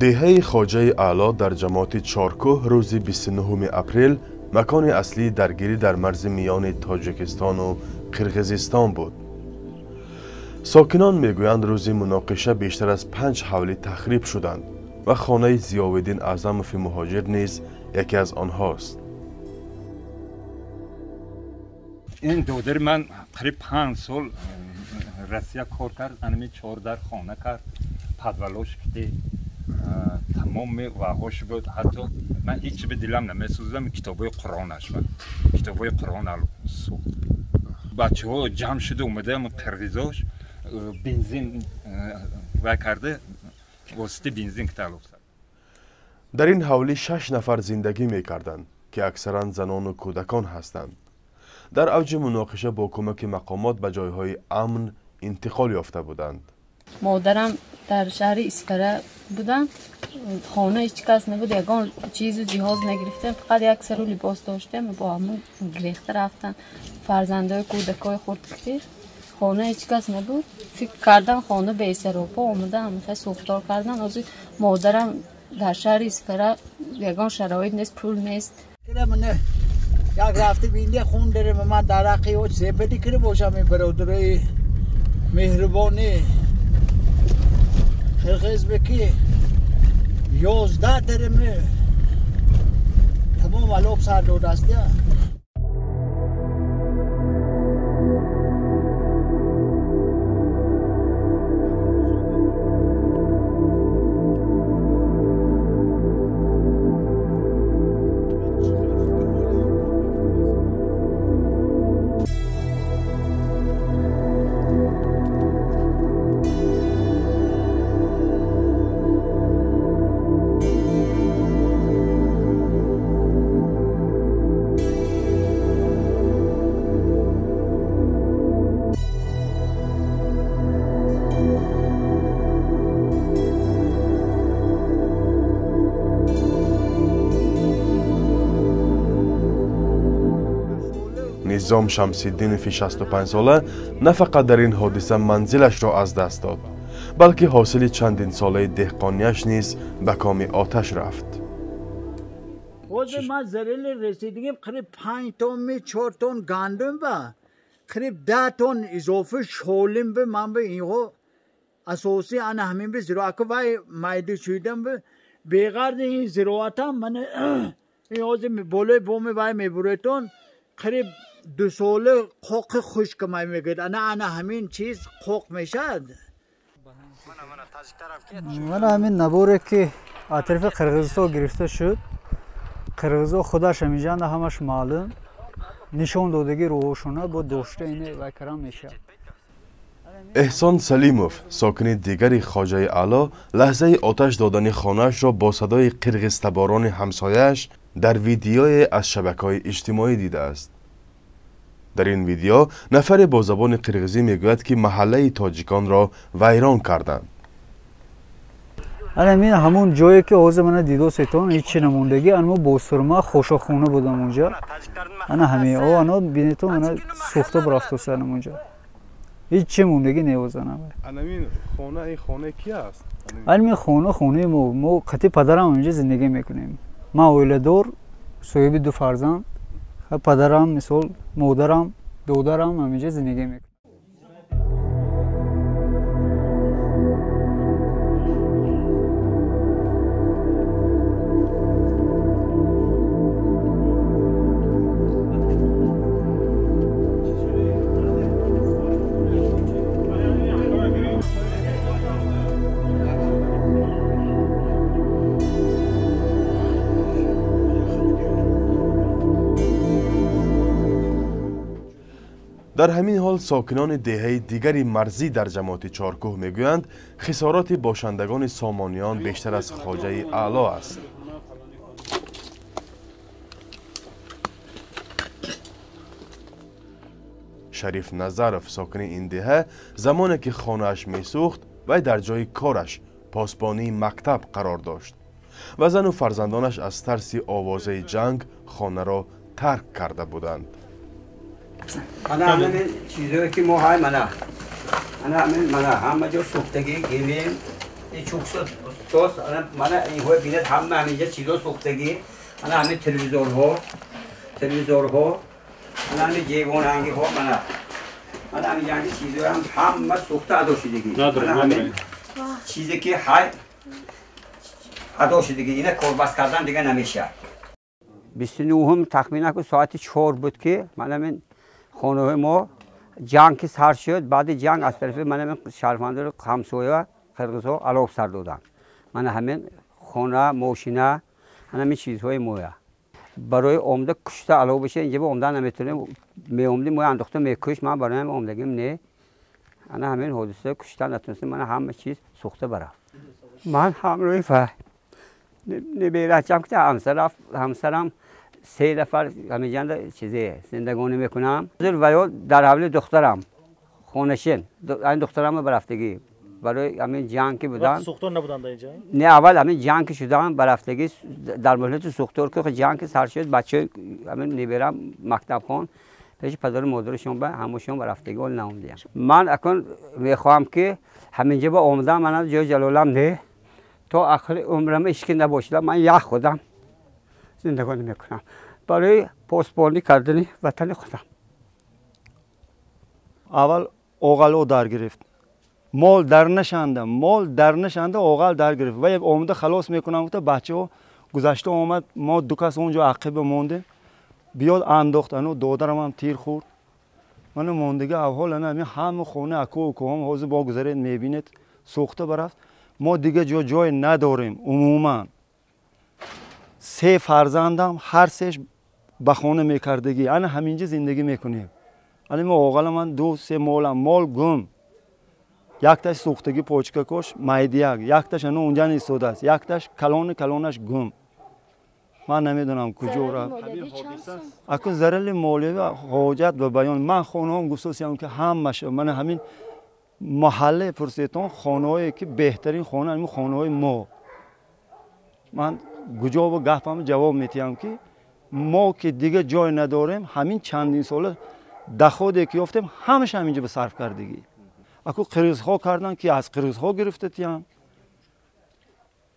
Деҳаи Хоҷаи Аъло дар ҷамоати Чоркӯҳ рӯзи 29 апрел макони аслии даргирӣ дар марзи миёни Тоҷикистону Қирғизистон буд. Сокинон мегӯянд, рӯзи муноқиша бештар аз 5 ҳавлӣ тахриб шуданд ва хонаи Зиёвиддин Аъзамови муҳоҷир низ яке аз онҳост. Ин додари ман қариб 5 сол Россия кор кард, анами 4 дар хона кард, подвалош кити тамоми ваҳош буд. Ҳатто ман ҳеҷ ба дилам намесӯзам, китобҳои Қуръонаш буд, китобҳои Қуръон сӯхт. Бачаҳо ҷамъ шуда омада, қирғизош бензин вай карда, воситаи бензин тааллуқ. Дар ин ҳавлӣ 6 нафар зиндагӣ мекарданд, ки аксаран занону кӯдакон ҳастанд. Дар авҷи муноқиша бо кӯмаки мақомот ба ҷойҳои амн интиқол ёфта буданд. Модарам дар шаҳри Исфара будам. Хона ҳеҷ кас набуд, ягон чизу ҷиҳоз нагирифтем, фақат як сару либос доштем, бо ҳамон гирехта рафтан. Фарзандои кӯдакҳои хурд ки хона ҳеҷ кас набуд. Фикр кардан хона бесаропо омада, ҳамеша сӯхтор кардан. Ҳозир модарам дар шаҳри Исфара ягон шароит нест, пул нест. Як рафти бинде хун дерем, ман дарақи о зебеди кире бошам, бародарои меҳрубонӣ қирғиз беки 11 дереме тамом алоб сар додастия. Низом Шамсиддинови 65-сола на фақат дар ин ҳодиса манзилашро аз даст дод, балки ҳосили чандинсолаи деҳқонияш низ ба коми оташ рафт. Ҳозир ман зарели расидагим қариб 5 тонни 4 тон гандум ба қариб 10 тон изофа шолим ба ман ба инҳо асосӣ ана ҳамин ба зироат вай майда шудам ба беғарзи ин зироатам ман ин ҳозир болои боми вай мебуретон қариб 2 сола қоқи хушк май мегӯяд. Ана ана ҳамин чиз қоқ мешавад. Мана ҳамин наборе ки атрофи Қирғизистон гирифта шуд, қирғизо худаш ҳаминҷанда ҳамаш маълум нишон додагӣ роҳошона бо дошта ине вайкарам мешавад. Эҳсон Салимов, сокини дигари Хоҷаи Аъло, лаҳзаи оташ додани хонаашро бо садои қирғизтаборони ҳамсояаш дар видеое аз шабакаҳои иҷтимоӣ дидааст. Дар ин видео нафаре бо забони қирғизӣ мегӯяд, ки маҳаллаи тоҷиконро вайрон карданд. Ана мин ҳамон ҷое ки ҳозир мана дидосетон ҳеҷ намондагӣ, ана мо босурма хошохона будам онҷа. Ана ҳамин о ана бинетон ана сӯхта бурафтоса ана онҷа. Ҳеҷ чи мондагӣ невозана. Ана мин хона, ин хона ки аст? Ана мин хона хонаи мо. Мо қатъи падарам онҷа зиндагӣ мекунем. Ман оиладор, соҳиби 2 фарзанд. Падарам, мисол, модарам, додарам ҳаминҷа зиндагӣ мекунем. Дар ҳамин ҳол сокинони деҳаи дигари марзӣ дар ҷамоати Чоркӯҳ мегӯянд, хисороти бошандагони сомониён бештар аз Хоҷаи Аъло аст. Шариф Назаров, сокини ин деҳа, замоне ки хонааш месӯхт, вай дар ҷои кораш посбонии мактаб қарор дошт ва зану фарзандонаш аз тарси овозаи ҷанг хонаро тарк карда буданд. Ана ҳамин чизое ки мо ҳай мана ана ҳамин мана ҳама ҷо сӯхтагӣ гилем, чӯкса сӯхтост. Мана инҳо бинед, ҳама ҳаминҷа чизо сӯхтагӣ. Мана ҳамин телевизорҳо, мана ҳамин ҷевонангиҳо, мана ҳамин ҷанги чизоам ҳама сӯхта адо шудагӣ. Мана ҳамин чизе ки ҳай адо шудагӣ, ина корбаст кардан дига намешавад. 29 тахминан ку соати 4 буд ки мана ҳамин хонаҳои мо ҷанг ки сар шуд. Баъди ҷанг аз тарафи мана ҳамин шаҳрвандони ҳамсоя қирғизҳо алов сар доданд. Мана ҳамин хона, мошина, мана ҳамин чизҳои моя барои омда кушта алов биша, инҷа ба омдан наметавонем. Меомдим, моя андохта мекушт. Ман барои ҳамин омдагим не. Ана ҳамин ҳодиса кушта натонистем. Мана ҳама чиз сӯхта барафт. Ман ҳамроҳи неберачам ки ҳамсарам 3 нафар ҳаминҷанда чизе зиндагонӣ мекунам. Ва ё дар ҳавли духтарам хонашин, ин духтарам барафтагӣ барои ҳамин ҷанг ки буданд. Сӯхтор набуданд инҷа? Не, аввал ҳамин ҷанг ки шуданд барафтагӣ, дар муҳлати сӯхтор ки ҷанг ки сар шуд, бачаи ҳамин неберам мактабхон пеши падару модарашон ба ҳамашон барафтагӣ ҳол наомдиям. Ман акун мехоҳам ки ҳаминҷа ба омадам, ман ҷои ҷалолам не, то ахири умрам ҳеч ки набошад, ман як худам зиндагонӣ мекунам барои посбонӣ кардани ватани худам. Аввал оғало дар гирифт, мол дар нашанда, оғал дар гирифт. Ва омада халос мекунам гуфта бачаҳо гузашта омад, мо ду кас онҷо ақиба мондем. Биёд андохт, ану додарам ҳам тир хӯрд. Ману мондага авҳол ана ҳамин ҳама хона аку укуҳом ҳозир бо гузаред мебинед сӯхта барафт. Мо дига ҷой надорем умуман. 3 фарзандам ҳар сеш ба хона мекардагӣ, ана ҳаминҷа зиндагӣ мекунем. Ана мо оғала ман 2-3 молам, мол гум. Якташ сӯхтагӣ почкакош майдияк, якташ ана унҷа истодааст, якташ калони калонаш гум. Ман намедонам куҷо рафт. Акун зарари молиявӣ ҳоҷат ба баён. Ман хонаҳом гуфтосиям ки ҳамаш мана ҳамин маҳаллаи пурсетон хонаҳое ки беҳтарин хона ҳамин хонаҳои мо. Ман куҷо ба гапам ҷавоб метиҳам ки мо ки дига ҷой надорем, ҳамин чандин сола доходе ки ёфтем ҳамаша ҳаминҷа ба сарф кардагӣ. Аку қирғизҳо карданд ки аз қирғизҳо гирифта тиям.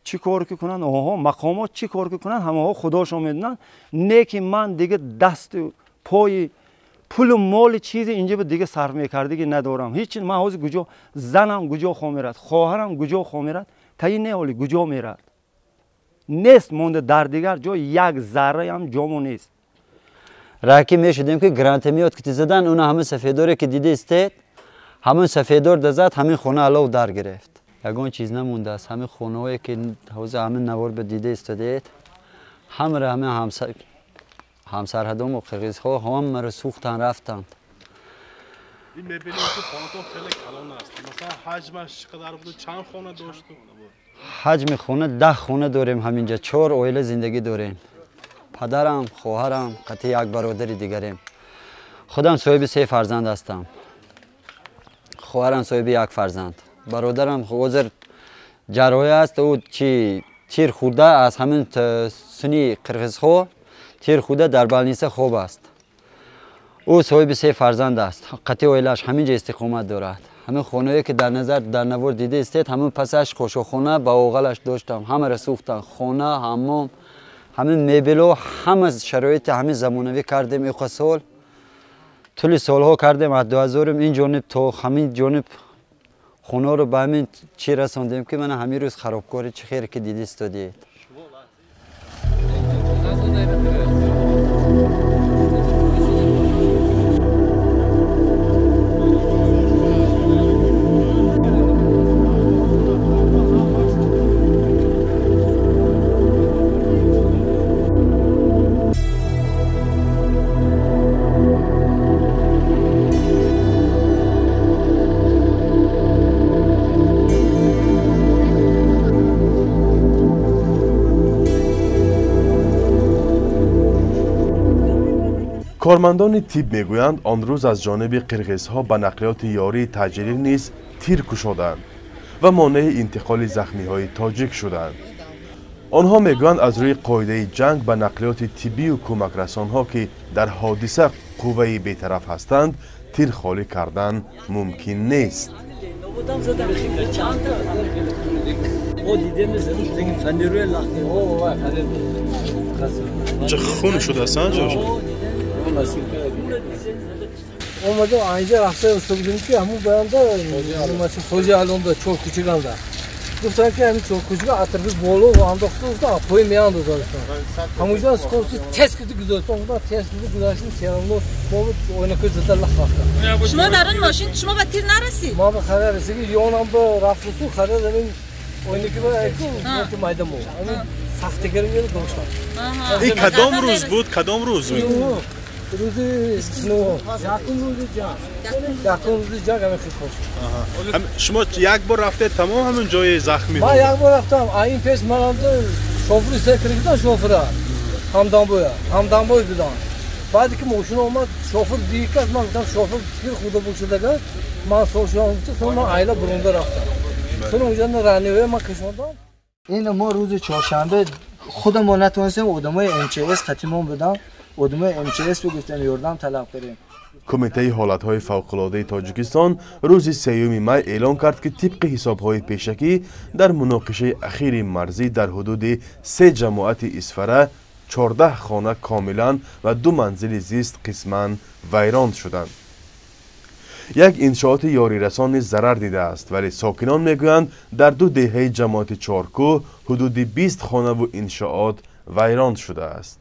Чӣ кор ки кунанд онҳо, мақомот чӣ кор ки кунанд ҳамаҳо худошон медонанд. Не ки ман дига дасту пои пулу моли чизе инҷа ба дига сарф мекардагӣ надорам. Ҳеч ман ҳозир куҷо занам куҷо хо мерад, хоҳарам куҷо хо мерад, таи не ҳоли куҷо мерад. Нест монда дар дигар ҷо як зарраам ҷомо нест. Раки мешудем ки гранатомёт ки задан, уна ҳамин сафедоре ки дидистед, ҳамин сафедор дазад, ҳамин хона алов дар гирифт. Ягон чиз намондааст. Ҳамин хонаҳое ки ҳозир ҳамин навор ба дида истодед, ҳамаро ҳамин ҳамсарҳадому қирғизҳо ҳамаро сӯхтан рафтанд. Мебинем ки хонатон хеле калон аст. Масалан ҳаҷмаш чӣ қадар буд, чанд хона дошт? Ҳаҷми хона 10 хона дорем ҳаминҷа, 4 оила зиндагӣ дорем. Падарам, хоҳарам, қатъи як бародари дигарем. Худам соҳиби 3 фарзанд ҳастам. Хоҳарам соҳиби 1 фарзанд. Бародарам ҳозир ҷарроҳӣ аст, ӯ чи тир хӯрда аз ҳамин суни қирғизҳо тир хӯрда дар балниса хоб аст. Ӯ соҳиби 3 фарзанд аст. Қатъи оилааш ҳаминҷа истиқомат дорад. Ҳамин хонаҳое ки дар назар дар навор дида истед, ҳамин пасаш хошохона ба оғалаш доштам, ҳамаро сӯхтан, хона, ҳаммом, ҳамин мебело, ҳама шароити ҳамин замонавӣ кардем. Иқа сол тӯли солҳо кардем, аз 2000 ин ҷониб то ҳамин ҷониб хонаро ба ҳамин чӣ расондем ки мана ҳамин рӯз харобкори чӣ хере ки дида истодиед. Кормандони тиб мегӯянд, он рӯз аз ҷониби қирғизҳо ба нақлиёти ёрии таъҷилӣ низ тир кушоданд ва монеи интиқоли захмиҳои тоҷик шуданд. Онҳо мегӯянд, аз рӯи қоидаи ҷанг ба нақлиёти тиббию кӯмакрасонҳо, ки дар ҳодиса қувваи бетараф ҳастанд, тир холӣ кардан мумкин нест. Ча хун шудааст ҷош? Омадам анҷа рафта истода будем ки ҳамун баянда хоҷи алонда чор кӯчаганда гуфтанд ки ҳамин чор кӯчага атрофи боло андохта гуфтам пои меандозад. Ҳамунҷо скорости тез киди гузоштам, гуфтам тез киди гузаштем, серамно мо ойнакои зада лах рафта. Шумо дар он мошин шумо ба тир нарасид? Ма ба хара расиги ёнам ба рафтусу хара замин ойнаки ба айку майда мо. Ҳамин сахтигари меро доштам. Ин кадом рӯз буд? Кадом рӯз? Рӯзи якум рӯзи ҷанг. Якум рӯзи ҷанг ҳамин хел кор шуд. Шумо як бор рафтед тамом ҳамин ҷои захмӣ? Ман як бор рафтам. Ин пеш ман шофури сер кирдам, шофура ҳамдамбоя ҳамдамбой будам. Баъде ки мошина омад, шофур дид кард, ман гуфтам шофур фикр худо бошадага, ман сол шудам гуфта, сон ман айла бурунда рафтам. Сон онҷо раневе ман кашондам. Ин мо рӯзи чоршанбе худамон натавонистем, одамои МЧС қатимон будам, одамои МЧС бигуфтем ёрдам талаб кардем. Кумитаи ҳолатҳои фавқулодаи Тоҷикистон рӯзи 3 май эълон кард, ки тибқи ҳисобҳои пешакӣ дар муноқишаи ахири марзӣ дар ҳудуди се ҷамоати Исфара 14 хона комилан ва 2 манзили зист қисман вайрон шуданд. Як иншооти ёрирасон низ зарар дидааст, вале сокинон мегӯянд дар 2 деҳаи ҷамоати Чоркӯҳ ҳудуди 20 хонаву иншоот вайрон шудааст.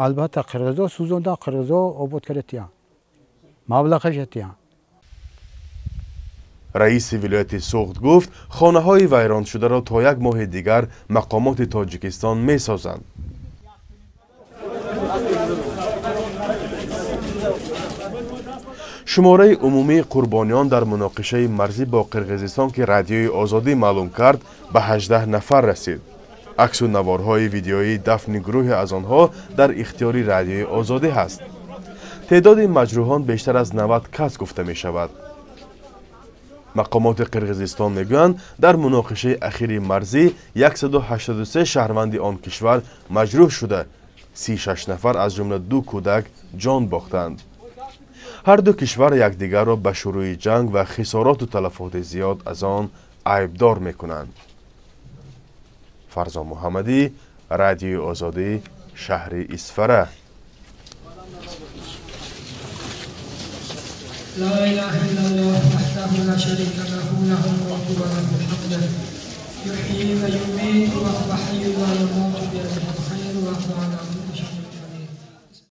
Албатта қирғизо сӯзондан, қирғизо обод кардатиян, маблағаш атиян. Раиси вилояти Суғд гуфт, хонаҳои вайроншударо то як моҳи дигар мақомоти Тоҷикистон месозанд. Шумораи умумии қурбониён дар муноқишаи марзӣ бо Қирғизистон, ки Радиои Озодӣ маълум кард, ба 18 нафар расид. Аксу наворҳои видеоии дафни гурӯҳе аз онҳо дар ихтиёри Радиои Озодӣ ҳаст. Теъдоди маҷрӯҳон бештар аз 90 кас гуфта мешавад. Мақомоти Қирғизистон мегӯянд, дар муноқишаи ахири марзӣ 183 шаҳрванди он кишвар маҷрӯҳ шуда, 36 нафар аз ҷумла 2 кӯдак ҷон бохтанд. Ҳар ду кишвар якдигарро ба шурӯи ҷанг ва хисороту талафоти зиёд аз он айбдор мекунанд. Фарзон Муҳаммадӣ, Радиои Озодӣ, шаҳри Исфара. لا إله إلا الله وحده لا شريك له، له الملك وله الحمد، يحيي ويميت وهو حي لا يموت، بيده الخير وهو على